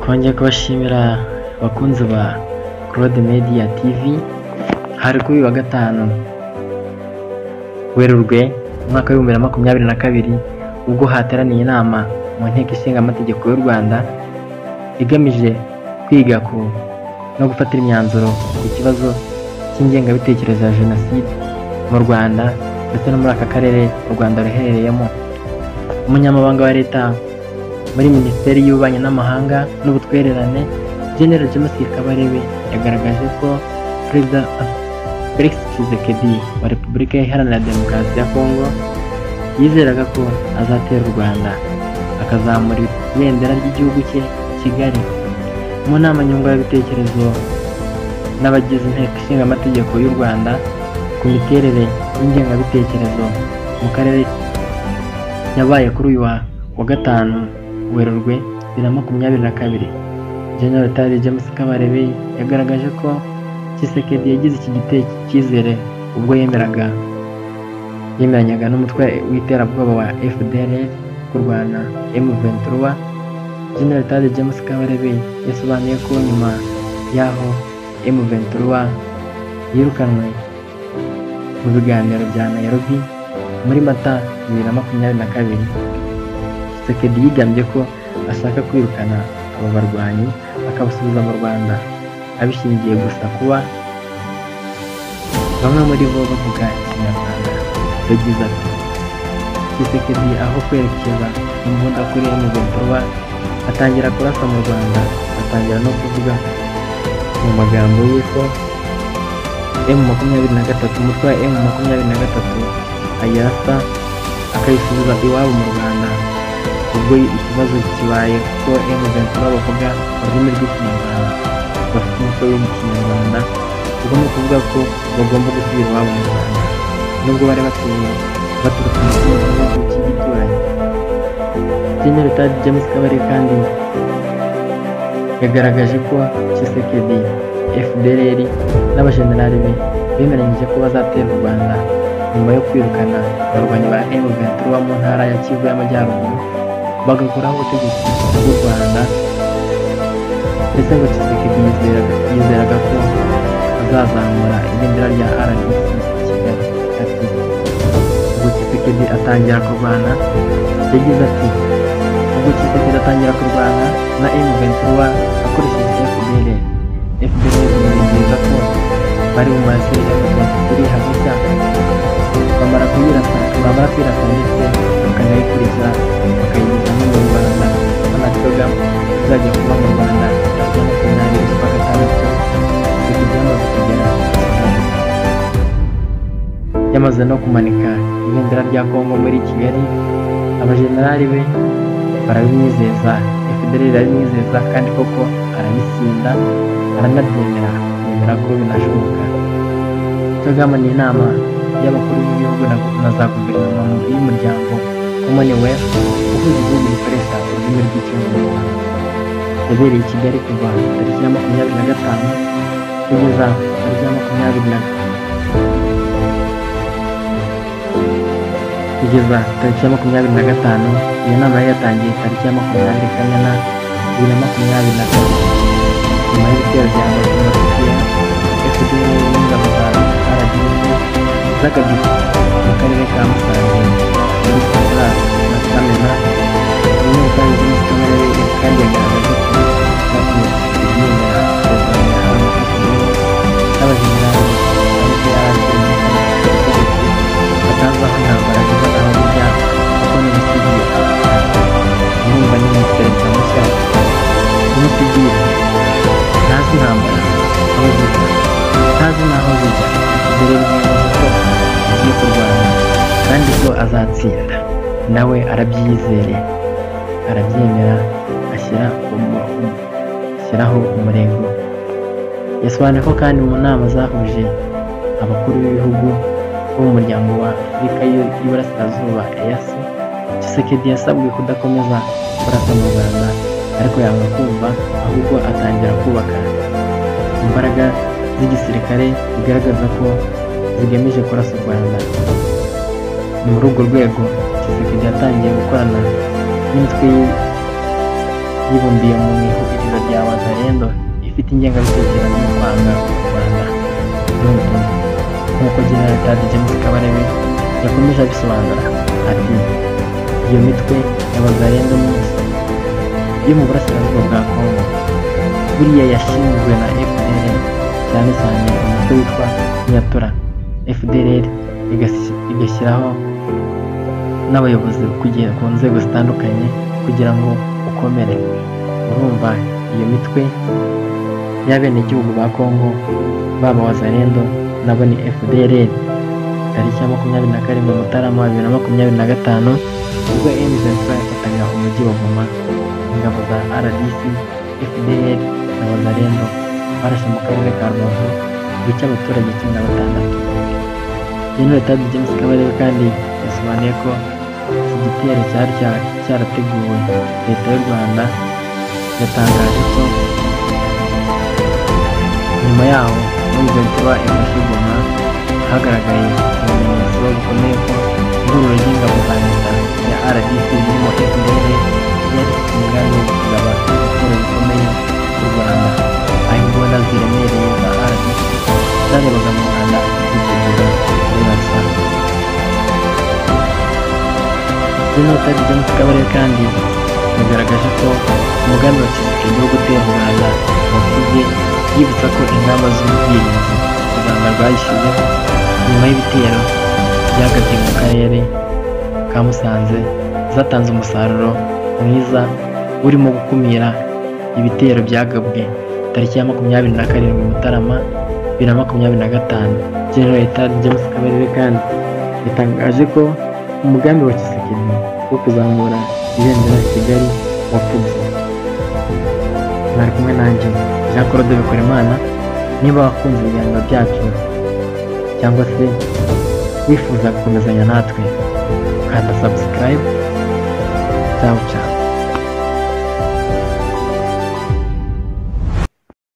Twongeye kubashimira abakunzi ba Claude Media TV. Hari kuri uyu wa gatanu Werurwe umwaka w'2022, ubwo hateraniye inama mu nteko ishinga amategeko y'u Rwanda igamije kwiga ku no gufatira imyanzuro ku kibazo cy'ingengabitekerezo ya jenoside mu Rwanda ndetse no muri aka karere u Rwanda ruherereyemo. Umunyamabanga wa Leta muri Minisiteri y'Ububanyi n'Amahanga n'Ubutwererane, General James Kabarebe, yagaragaje ko Perezida Felix Tshisekedi wa Repubulika Iharanira Demokarasi ya Kongo yizeraga ko azatera u Rwanda akazamura ibendera ry'igihugu cye i Kigali. Mu nama nyunguranabitekerezo n'abagize inteko ishinga amategeko y'u Rwanda ku miterere y'ingengabitekerezo mu karere yabaye kuri uyu wa gatanu Werurwe 2022, General Rtd James Kabarebe yagaragaje ko Tshisekedi yagize iki cyizere ubwo yemeranyaga n'umutwe w'iterabwoba wa FDLR kurwana M23. General Rtd James Kabarebe yasobanuye ko nyuma y'aho M23 yirukanwe mu biganiro bya Nairobi muri Mata 2022, Tshisekedi yigambye ko ashaka kwirukana abo barwanyi akabasubiza mu Rwanda, abishingiye gusa kuba bamwe muri bo bavuga Ikinyarwanda. Yagize ati: "Tshisekedi aho kwerekeza imbunda kuri M23 atangira kurasa mu Rwanda, atangira no kuvuga mu magambo ye ko M23, umutwe wa M23 ayirasa akayisubiza iwabo mu Rwanda. Ubwo ikibazo kibaye ko M23 bavuga ururimi rw'Ikinyarwanda, bafite umuco w'Ikinyarwanda, ubwo ni ukuvuga ko bagomba gusubira iwabo mu Rwanda nubwo bari batuye baturutse mu kindi gihugu cy'igituranyi." General Rtd James Kabarebe kandi yagaragaje ko Tshisekedi, FDLR n'abajenerali be bemeranyije ko bazatera u Rwanda nyuma yo kwirukana abarwanyi ba M23 mu ntara ya Kivu y'Amajyaruguru, bagakuraho ubutegetsi bw'u Rwanda. Ndetse ngo Tshisekedi yizeraga ko azazamura ibendera rya RDC i Kigali. Ati: "Ubwo Tshisekedi atangira kurwana," yagize ati, "ubwo Tshisekedi atangira kurwana na M23 akoresheje FDLR, FDLR imwizeza ko bari bumase M23 hagushya, bamara kuyirasa, bamara kwirasa ndetse bakanayikurikira bakayigeza no mu Rwanda, ko na CHOGM izajya kuba mu Rwanda tariki ya 20 z'ukwa gatandatu." Tshisekedi yamaze kugera i Kigali, yamaze no kumanika ibendera rya Kongo muri Kigali. Abajenerali be barabimwizeza, FDLR irabimwizeza, kandi koko arabitsinda, aranabyemera, yemera ko binashoboka. CHOGM ni inama y'abakuru b'ibihugu na za guverinoma y'umuryango Commonwealth uhuza ibihugu bikoresha ururimi rw'Icyongereza. Yabereye i Kigali kuva tariki ya 25 kugeza tariki ya makumyabiri na kugeza tariki ya 25. Iyo nama yari yatangiye tariki ya 20 Kamena 2022, nyuma y'ibitero bya Mazimpaka FDLR n'ingabo za RDF zagabye mu karere ka Musanze muri Gicurasi na Kamena. Inteko James Kabarebe kandi yagaragaje ko icyatumye Tshisekedi yemera kurwanira hamwe FDLR n'abajenerali ariko yari ubutegetsi atazi aho intambara ziva n'aho zijya, kuko ni umusivili. Urumva ni perezida mushya w'umusivili, ntazi intambara aho ziva, ntazi n'aho zijya. FDLR imwemeza ko agiye kurwana kandi ko azatsinda, nawe arabyizeye, arabyemera, ashyiraho umurego. Yasobanuye ko kandi mu nama zahuje abakuru b'ibihugu bo mu muryango wa Afurika y'Iburasirazuba EAC, Tshisekedi yasabwe kudakomeza kurasa mu Rwanda, ariko yanga kumva, ahubwo atangira kubaka imbaraga z'igisirikare bigaragaza ko zigamije kurasa u Rwanda. Ni muri urwo rwego Tshisekedi yatangiye gukorana n'imitwe yibumbiye mu ihuriro rya Wazalendo ifite ingengabitekerezo yo kwanga u Rwanda by'umutuku, nk'uko General Rtd James Kabarebe yakomeje abisobanura. Ati iyo mitwe ya Wazalendo yo mu burasirazuba bwa Congo buriya yashinzwe na FDLR, cyane cyane umutwe witwa Nyatura. FDLR igashyiraho n'abayobozi ku nzego zitandukanye kugira ngo ukomere. Urumva iyo mitwe y'abenegihugu ba Congo baba Wazalendo nabo ni FDLR. Tariki ya 27 Mutarama 2025 ubwo M23 yafataga umujyi wa Goma, ingabo za RDC, FDLR na Wazalendo barashe mu karere ka Rubavu bica abaturage 16. General Rtd James Kabarebe kandi yasobanuye ko iki gitero cyari cyarateguwe. Leta y'u Rwanda yatangaje ko nyuma yaho M23 ifashe Goma hagaragaye ibimenyetso bikomeye ko ihuriro ry'ingabo za leta ya RDC ririmo FDLR yari ifite umugambi wo kugaba ibitero bikomeye ku Rwanda, aho imbunda ziremereye za RDC zarebaga mu Rwanda zitegura kurasa. General Rtd James Kabarebe kandi yagaragaje ko umugambi wa Tshisekedi wo gutera u Rwanda wapfubye, yibutsa ko ingamba z'ubwirinzi u Rwanda rwayishyizeho nyuma y'ibitero byagabye mu karere ka Musanze zatanze umusaruro mwiza urimo gukumira ibitero byagabwe tariki ya 27 Mutarama 2025. General Rtd James Kabarebe kandi yatangaje ko umugambi wa Tshisekedi wo kuzamura ibendera i Kigali wapfubye. Mwari kumwe nanjye Jean Claude Bikorimana. Niba wakunze ibiganiro byacu cyangwa se wifuza gukomezanya natwe, kanda subscribe. Ciao ciao.